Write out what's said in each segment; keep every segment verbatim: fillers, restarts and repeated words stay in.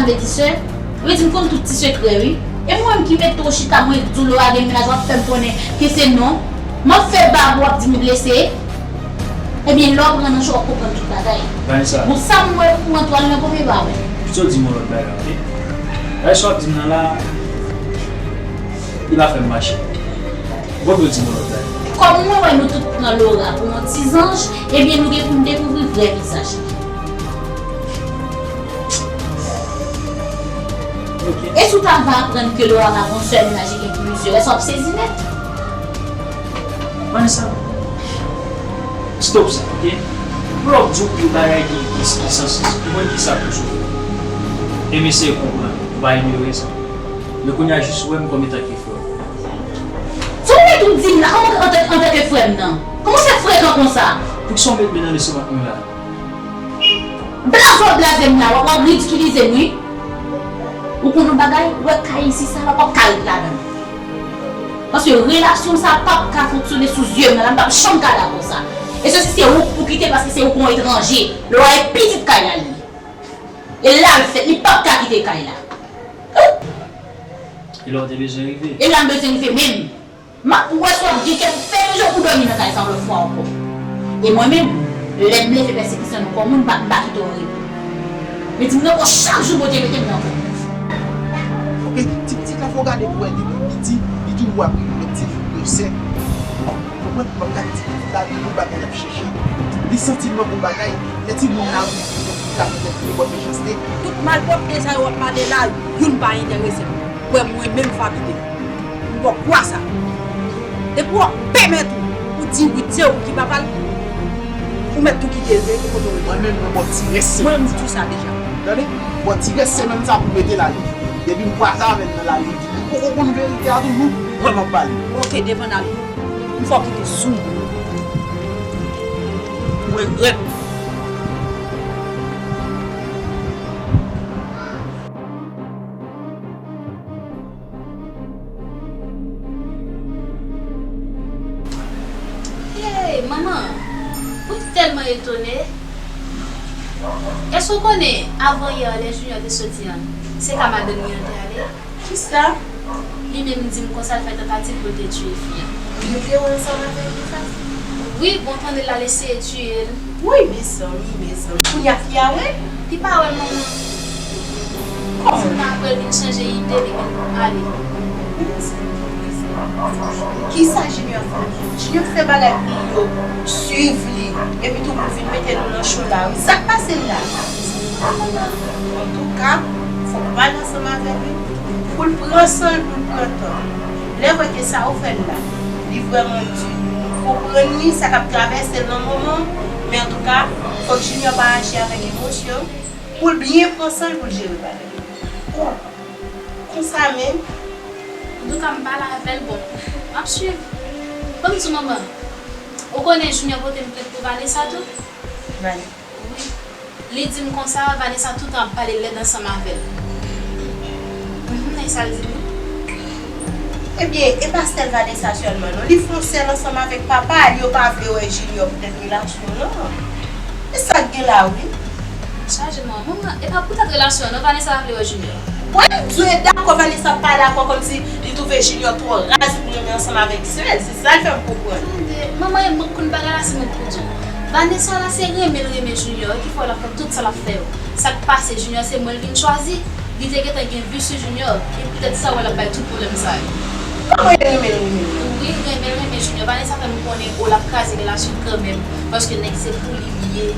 Vle di sè, vle di m konn tout ti sekrè wi. E mwen menm ki mete w chita, mwen di w Laura gen mennaj, w ap fè m konnen ke se non. M ap fè bab ou ap di m blese. Ebyen lè w pran nan cho w ap konprann tout bagay. Vanessa. Bon sa m wè pou mwen tou al nan konbyen bagay. Pito di m yon lòt bagay, ok? Bagay sa w ap di m nan la, li pa fè m mache. Bon, pito di m yon lòt bagay. Kòm mwen wè nou tout pran Laura pou yon ti zanj, ebyen nou gen pou n dekouvri vrè vizaj li. E si w ta va aprann ke Laura pa gon sèl mennaj, li gen plizyè, èske w ap sezi nèt? Vanessa, stop sa, ok? Pou lè w di w pil bagay ki, ki, ki san sans, konprann kisa pou soufri. E m eseye konprann, ou pa inyore sa. Men kounye a jis ou wè m kòm etan ki frè w. Sa w mèt ou di m la, antan, antan, antanke frè m nan? Kòman w fè frekan konsa? Poukisa w met men nan lestomak mwen la? Blaze w ap blaze m la, w ap, w ap ridikilize m wi. Ou konn yon bagay, ou wè kay isi sa la, w ap ka ret ladan l. Paske relasyon sa p ap ka fonksyone sou zye m nan la, m p ap janm ka dakò sa. E se si se ou k pou kite, paske se ou k yon etranje. Lè w a e pitit kay la li ye. E la l fèt, li p ap ka kite kay la. E la w te bezwen rive. E la m bezwen rive menm. M ap wè si w ap gen kè pou fè yon jou pou dòmi nan kay sa yon lòt fwa ankò. E mwen menm, lè m leve pèsekisyon nan kò moun, m pa, m pa kite w repo. Men di m nan kò chak jou Bondye mete m nan kò. Ok, ti pitit la fò w gade pou wè depi piti, li toujou ap ri pou lòt ti fi, pou sè. Konprann? M ap gade ti pitit la, li tout bagay l ap chèche. Li santi l manke yon bagay, lè timoun la ri, li ka fè nenpòt mechanste. Tout malpwòpte sa yo w ap pale la, youn pa enterese m. Kwè m, mwen menm Faby de. M pa kwè sa. Depi w ap pèmèt ou, ou di wi se ou ki papa l, ou mèt tou kite l, se pou kote w rete. Mwen menm, mwen ba w ti rès semèn. Mwen, m di tou sa deja. Tande? Ba w ti rès semèn sa pou mete lari. Depi m kwaze avè l nan lari, li di li poko konn verite a toujou, mwen m ap pale. Ok, devan n ale. M fè w kite sou m. Mwen regrèt. Hey, manman! Mwen tèlman etone. Èske w konnen, avan yè, lè Junior te soti an, se ka madanm li an te ale? Kisa? Li menm di m konsa l fè tantativ pou l te tiye fi an. Li te wè ansanm avèk li fas? Wi, bon, tande l al eseye tiye l. Woy, mezanmi, mezanmi. Kounye a fi a wè l? Li pa wè l, manman. Kòman? Di m apre l vin chanje ide, li vin ale. Kisa Junior fè? Junior fè bagay pou moun yo swiv li, epi tou pou l vin mete nou nan cho la wi. Sa k pase l la? Antouka, fòk w pale ansanm avè l wi. Pou l pran san l, pou l pran tan. Lè w wè ke sa ou fè l la, li vrèman di, nou konprann li, sa k ap travèse l nan moman, men antouka, fòk Junior pa aji avèk emosyon, pou l byen pran san l, pou l jere bagay yo. Konsa menm. Antouka, m pale avè l, bon, m ap swiv. Ban m di w, manman, ou konnen Junior pote m plent pou Vanessa tou? Vanessa. Wi. Li di m konsa, Vanessa toutan ap pale lèd ansanm avè l. Mhm, e sa l di nou? Ebyen, e pa sèl Vanessa sèlman non. Li fè yon sèl ansanm avèk papa l, yo pa vle wè Junior poutèt relasyon an. E sa k gen la wi. Chaje manman, e pa poutèt relasyon an non, Vanessa pa vle wè Junior. Bon, m di w e dakò Vanessa pa dakò kòmsi li twouve Junior twò raz pou l renmen ansanm avèk sè l, se sa l fè m konprann. Tande, manman e mwen k konn bagay la, se mwen k pou di w. Vanessa la se renmen l renmen Junior ki fè l ap fè tout sa l ap fè yo. Sa k pase, Junior se mwen l vin chwazi. Li te gentan gen vi sou Junior, e poutèt sa w wè l ap bay tout pwoblèm sa yo. Kòman e renmen l renmen l? Wi, renmen l renmen Junior. Vanessa fè m konnen o l ap kraze relasyon kanmenm, paske nèg se pou li li ye.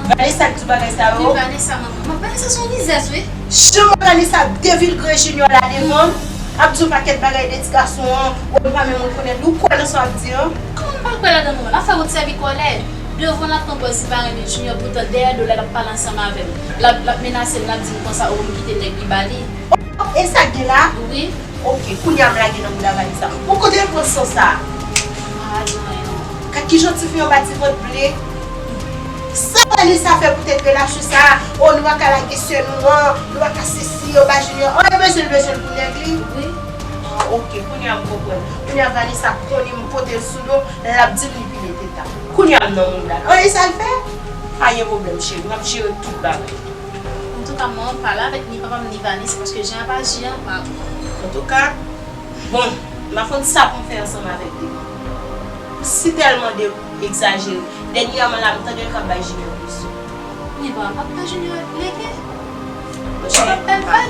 Vanessa k di w bagay sa yo? Wi, Vanessa, manman. Vanessa se yon rizèz, wi. Jan Vanessa ap devilgre Junior la devan m, ap di yon pakèt bagay de ti gason an, ou pa menm rekonèt li, ou kwè nan sa w ap di an? Kòman m pa kwè ladan l, manman? L ap fè wout sèvi kòlè. Devan l ap pran pòz li pa renmen Junior, poutan dèyè do l la l ap pale ansanm avè m. L ap, l ap menase m, l ap di m konsa, o, m kite nèg li ba li. Oh, e sa k gen la? Wi. Ok, kounye a m lage nan bouda Vanessa. Bon, kote l pran san sa a? Ah, non, non. Gad kijan tifi anba ti vant ble. Sa Vanessa fè poutèt relasyon sa a? Oh, nou pa ka lage sè nou an, nou pa ka sesi, yo pa Junior. Oh, e bezwen l, bezwen l pou nèg li? Wi. Ah, ok, kounye a m konprann. Kounye a Vanessa konnen m pote l sou do, l ap di m li pile teta. Kounye a m nan moun la. An, e sa l fè? Pa gen pwoblèm, cheri. M ap jere tout bagay. Antouka, Ka mwen pale avèk ni papa m ni Vanessa paske jan ap aji an pa bon. Antouka, bon, m pa konn sa pou m fè ansanm avèk Devan. Si tèlman de egzajere, dènyèman la m tande l k ap bay Junior plis. Ni papa m ap bay Junior lege. Monchè, m ap bèl fè.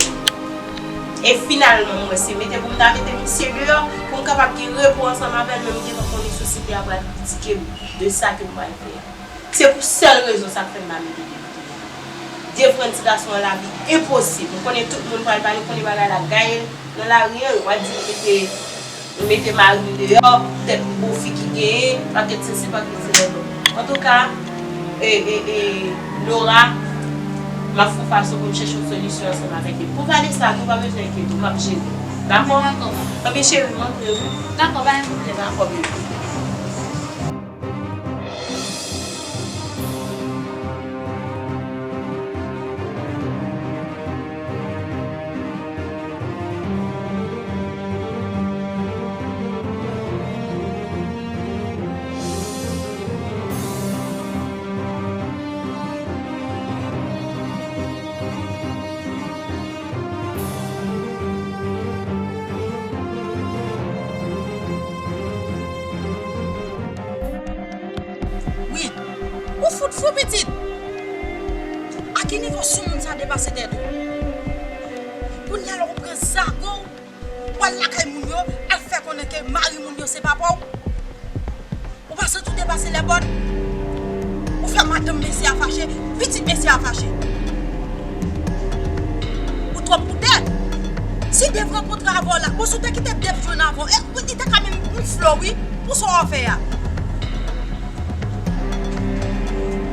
E finalman, m wè se mete pou m ta mete misye deyò, pou m kapab gen repo ansanm avè l, men m gentan konnen sosyete a pral kritike m de sa ke m pral fè a. Se pou sèl rezon sa k fè m pa mete Devan deyò. Devan ti gason an lavi enposib. M konnen tout moun pral pale, m konnen bagay la gaye nan lari an, yo pral di m mete, m mete mari m deyò, poutèt bon fi ki genyen, pakèt sesi, pakèt sela. Antouka, e, e, e, Nora, m ap fè fason pou m chèche yon solisyon ansanm avèk li. Pou Vanessa, nou pa bezwen enkyete w, m ap jere. Dakò? Anben cheri, m antre wi. Dakò, pa gen pwoblèm. Dakò, bebe. Wi, ou fout fou pitit. A ki nivo soumoun sa depase tèt ou? Kounye a la ou pran zago w, w al lakay moun yo, al fè konnen ke mari moun yo se papa w. Ou pa santi w depase lèbòn? Ou fè madanm mesye a fache, pitit mesye a fache. Ou twò pou Dev. Si Dev rankontre avè w la, bon, si w te kite Dev jwenn avè w, e, li te ka menm yon flè, wi, pou sa w ap fè a.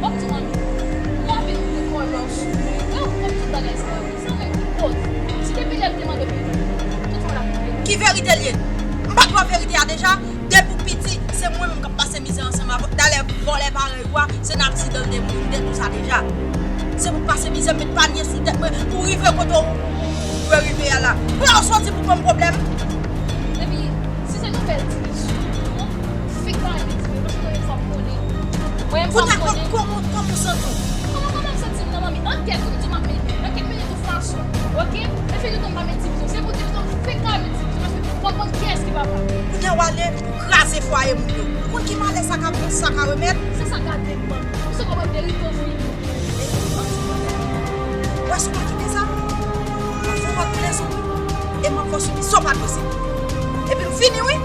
Bon, ti manmi, lè vin pou kòlòs, mwen, ou konn tout bagay sa yo. Sa menm ki koz? Si depi lè l te mande pou li, tout sa w la pou li. Ki verite l ye? M pa t wè verite a deja? Depi w piti, se mwen menm k ap pase mizè ansanm avè w. Dayè, vòlè parèy ou a, se nan aksidan l te mouri, m te di w sa deja. Se pou w pase mizè, met panye sou tèt mwen, pou w rive kote w, w, w dwe rive a la. Pou w sòti pou ban m pwoblèm. Epi, si se nouvèl ti mesye, non? Fèk pa rete di mwen, paske mwen menm sa m konnen. Mwen menm sa m konnen. Kounye a, kòman, kòman w santi w? Kòman, kòman m santi m nan, manmi? An tèt ou di m ap met, nan kèk minit ou fason, oke? E fini tou m pa met divizyon. Se pou divizyon, fèk ka met divizyon, paske fò m konn kiyès ki papa. Kounye a w ale pou kraze fwaye moun yo. Ou konn ki malè sa ka, sa ka remèt? Se sa gade m, manmi. Ou se kòman verite w fini. Wè si w pa kite sa, m ap fè w wè koulè sou li. E m ap fè w sibi sa w pa dwe sibi. Epi m fini wi.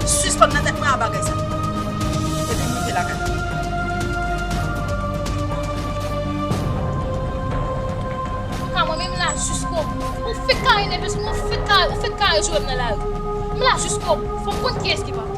Sispann nan tèt mwen a bagay sa. Epi m rive lakay. Antouka, mwen menm la jiskobou. Ou fèk ka enerve sou mwen, ou fèk ka, ou fèk ka jwe m nan lari. M la jiskobou. Fò m konn kiyès ki papa.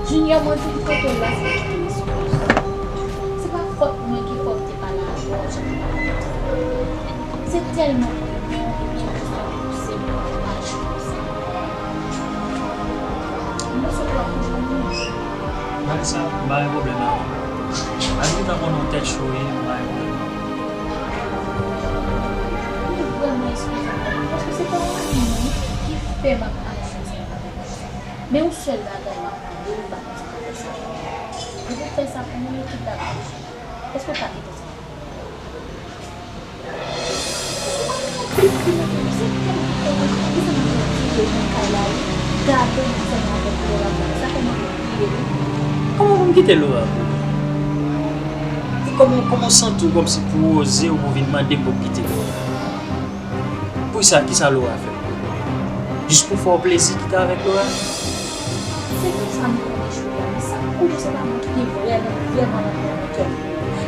Junior, mwen vin kote w la, se pa kite m sou pòs. Se pa fòt mwen ki fè w te pale avè w jan m te pale avè w. Se tèlman mwen renmen w, ebyen ou sot pouse m pou m aji konsa. Mwen sot la pou jwenn ou. Vanessa, m pa gen pwoblèm avè w. Malgre m ta konnen w tèt cho, wi, m pa gen pwoblèm avè w. Pè m ap mache ansanm avèk ou. Men yon sèl bagay m ap mande w, pa konn si w ka fè sa pou mwen. Depi w fè sa pou mwen, yo tout dakò. Èske w ka kite sa? Ou pa konn anpil kriye nan peyi, se kè m ki fè mwen, kisa m ap fè m kite nan kay la, wi. Gade m ansanm avèk Laura, sa fè m anpil kriye, wi. Kòman pou m kite Laura pou ou? E kòman, kòman w santi w kòmsi pou w oze ou pou vin mande m pou m kite Laura? Poukisa, kisa Laura fè? Jis pou fè w plezi kite avèk Laura? Se tout sa m konnen jodi a, men sa k pwouve se pa mwen ki te vrèman, vrèman nan pwoblèm nan kè m.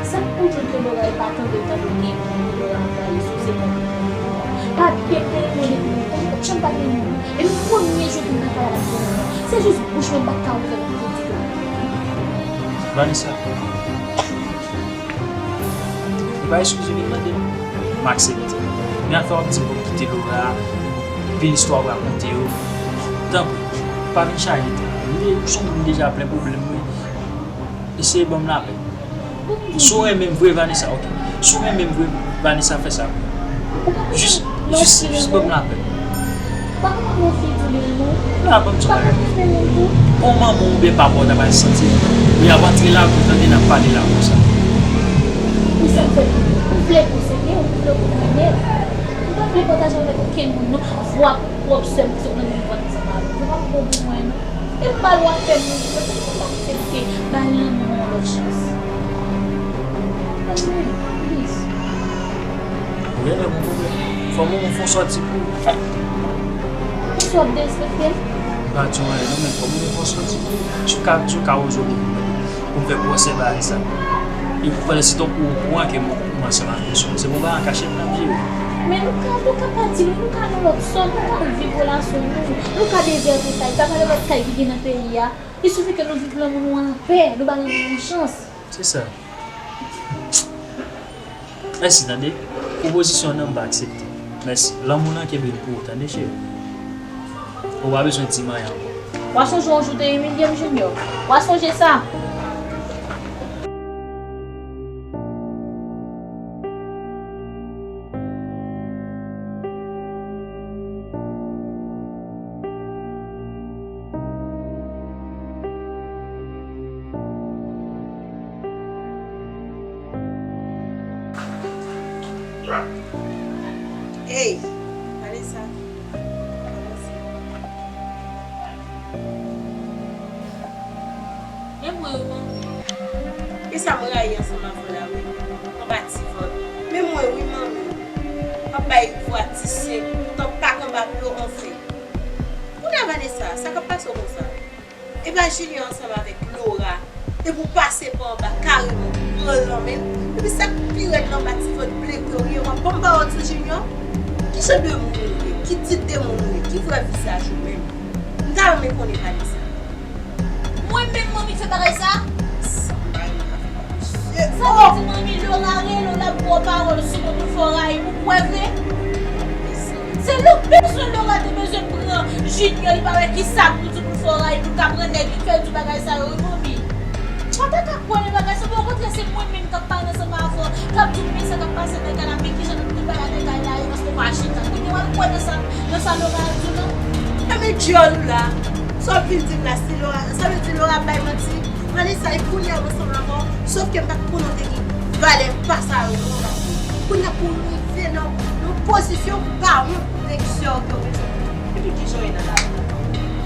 Sa k pwouve ke Laura e pa tande, tande gen moun Laura anvayi sou se mwen ki pran pou mwen. Pa byen m te renmen w depi lontan, m pa t janm pa t renmen w. Epi premye jou pou m nan kay la m te renmen w. Se jis bouch mwen m pa t ka ouvè pou m te di ke m renmen w. Vanessa. E pa eskiz ou vin mande m. M aksepte. Men afè w ap di m pou m kite Laura, anpil istwa w rakonte yo. Tanpri, pa vin chaje tèt ou. M de-, ou se yon moun deja plen pwoblèm, wi. Eseye ban m lapè. Si w renmen m vre, Vanessa, ok. Si w renmen m vre, Vanessa, fè sa pou mwen. Jis, jis, jis ban m lapè. Pa konn manman w figi w non. La, ban m di w bagay. Pa konn manman w tou. Bon manman w oubyen papa w ta pral santi. Ou y ap antre lakou, tande n ap pale la konsa. Ou sa m fè pou ou? Ou vle posede, ou vle ou konnen. Ou pa vle pataje avèk okenn moun non. Vwa pwòp sè m ki sot nan menm vant ansanm avè w. Se pa bon pou mwen non. E mal w ap fè moun, se pou m aksepte bay lanmou an yon lòt chans. Anmwey, please. Ou genlè gon pwoblèm. Fò m fè yon sòti pou ou. Ou sòt derespekte m? M pa di w anyen non, men fò m fè yon sòti pou ou. Si w ka, si w ka oze pou m fè pwosè bagay sa. E pou pandan se tan ou okouran ke m, m ansanm ak mesye. Se bon bagay an kachèt nan pye ou. Men nou ka, nou ka pati, nou ka nan lòt zòn, nou ka viv relasyon nou. Nou ka devèti kay, ta pale lòt kay ki gen nan peyi a. Il suffit ke nou viv lanmou nou anpè, nou ba lanmou nou chans. Se sa. Mèsi, tande. Pwopozisyon w nan, m pa aksepte. Mèsi. Lanmou w nan, kenbe l pou ou, tande, cheri. Ou pa bezwen di m anyen ankò. W a sonje yon jou te imilye m, Junior? W a sonje sa? Hey, Vanessa. E mwen wi, manmi. E sa m rayi ansanm avè w la, wi. Anba ti vant. Men mwen, wi, manmi. W ap bay vwa ti sen, tan pak anba pye w, anfen. Kounye a, Vanessa, sa k ap pase w konsa? E pa Junior ansanm avèk Laura, epi w pase pa anba kareman, ou pran l nan men l, epi sa k pi rèd nan, anba ti vant bleke w ye, w ap ban m pawòl sou Junior? Ki jan de moun ou ye? Ki tit de moun ou ye? Ki vrè vizaj ou menm? M ta renmen konnen, Vanessa. Mwen menm, manmi, k fè bagay sa? Sa m pa renmen avèk misye. Sa vle di, manmi, Laura rele w, l ap ba w pawòl sou mwen pou l fè w rayi m, ou kwè vre? Se lè w bezwen Laura te bezwen pran Junior, li pa wè kisa pou l di pou l fè w rayi, pou l ka pran nèg li, k fè l di w bagay sa yo, wi, manmi. M pa ta ka kwè nan bagay sa, men okontrè, se mwen menm k ap pale ansanm avè w, k ap di w men sa k ap pase nan kay la, men kijan nou te pale nan kay la, e paske w pa chita. Kounye a w al kwè nan sa, nan sa Laura ap di w lan? Enben, dyòl ou la. Sa w ap vin di m la, si Laura, sa vle di Laura ap bay manti? Vanessa, e kounye a m ansanm avè w, sòf ke m pa t konnen w te gen valè pa sa yo non, paske kounye a pou w rive nan yon pozisyon pou w pa wont pou nèg sè w ke w bezwen. Epi kijan w ye nan lavi a?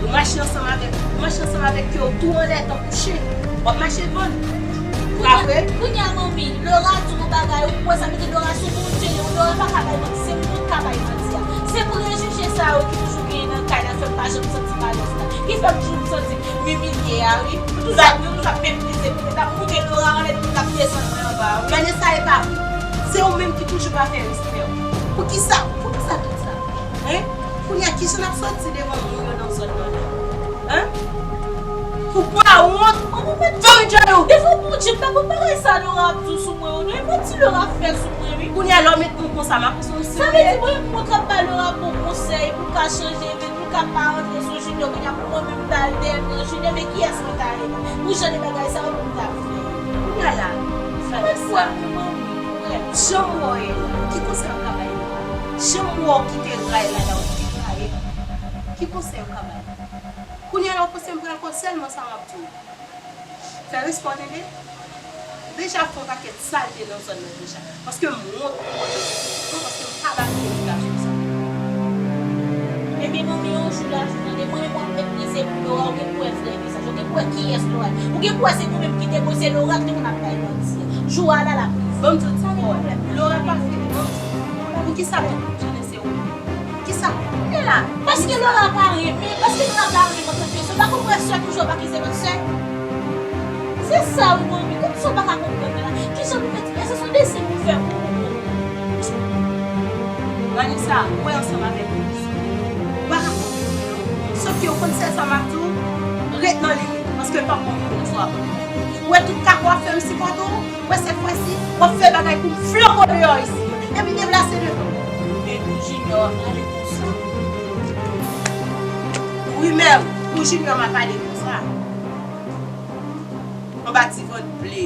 Ou mache ansanm avèk, ou mache ansanm avèk kè w tou anlè tankou chen. W ap mache vann. Pa vre? Kounye a, manmi, Laura di w yon bagay, ou kwè sa vle di Laura sou Bondye, non, Laura pa ka bay manti, se mwen k ka bay manti a. Se prejije sa yo ki toujou genyen nan kay la, fè m pa janm santi m alèz la. Ki fè m toujou m santi m imilye a, wi. Yo toujou ap, yo toujou ap meprize m. Yo t ap moute Laura anlè, yo t ap desann mwen anba, wi. Vanessa, e pa vre. Se ou menm ki toujou pa fè respè w. Poukisa, poukisa tout sa? Hein? Kounye a, kijan n ap sòti devan moun yo nan zòn nan la? Hein? Ou pa wont? Fanm dyòl ou! Devan Bondye, m pa konn bagay sa Laura ap di w sou mwen, non. E manti Laura ap fè sou mwen, wi. Kounye a, lè w met moun konsa, m ap sou serye. Sa vle di mwen, mwen k ap ba Laura bon konsèy pou l ka chanje, men pou l ka pa antre sou Junior, kounye a pou mwen menm m ta al dèyè l pran Junior, men kiyès mwen ta rele? Pou jan de bagay sa yo pou m ta fè? Kounye a la, Vanessa, jan m wè w ye la, ki konsèy w ka bay Laura? Jan m wè w kite ray la la, w kite ray la. Ki konsèy ou ka ba m? Kounye a la ou panse m pral kwè sèlman sa m ap di w. Fè respè w tande. Deja fè yon pakèt salte nan zòn nan deja. Paske m wont pou mwen menm. Non, paske m pa ba nou edikasyon sa. Ebyen manmi, yon jou la jou tande, mwen menm w ap meprize pou Laura, ou gen pou wè vrè vizaj, ou gen pou wè kiyès Laura. Ou gen pou wè se nou menm ki te poze Laura ki te konn ap bay manti. Jou a la l ap rive. Ban m di w sa gen pwoblèm. Laura pa fini, ban m di w. Poukisa tout moun konnen se ou? Kisa? Kounye la, paske Laura pa renmen, paske Laura pa renmen antanke sè, ou pa konprann sè toujou ap akize lòt sè. Se sa wi manmi, tout sa w pa ka konprann la. Kijan nou mete, èske se yon desen nou fè pou ou? Vanessa, ou wè ansanm avèk Moris. Ou pa ka konprann non. Sòf ke ou konn sèl sa m ap di w, ret nan limit, paske l p ap konprann sa w ap di. Ou wè tout kaka w ap fè m sipòte w, ou wè sèt fwa si, w ap fè bagay pou m flanke w deyò isi. Epi deplase devan m. Epi Junior ap pale konsa. Wi, men pou Junior m ap pale konsa. Anba ti vant ble.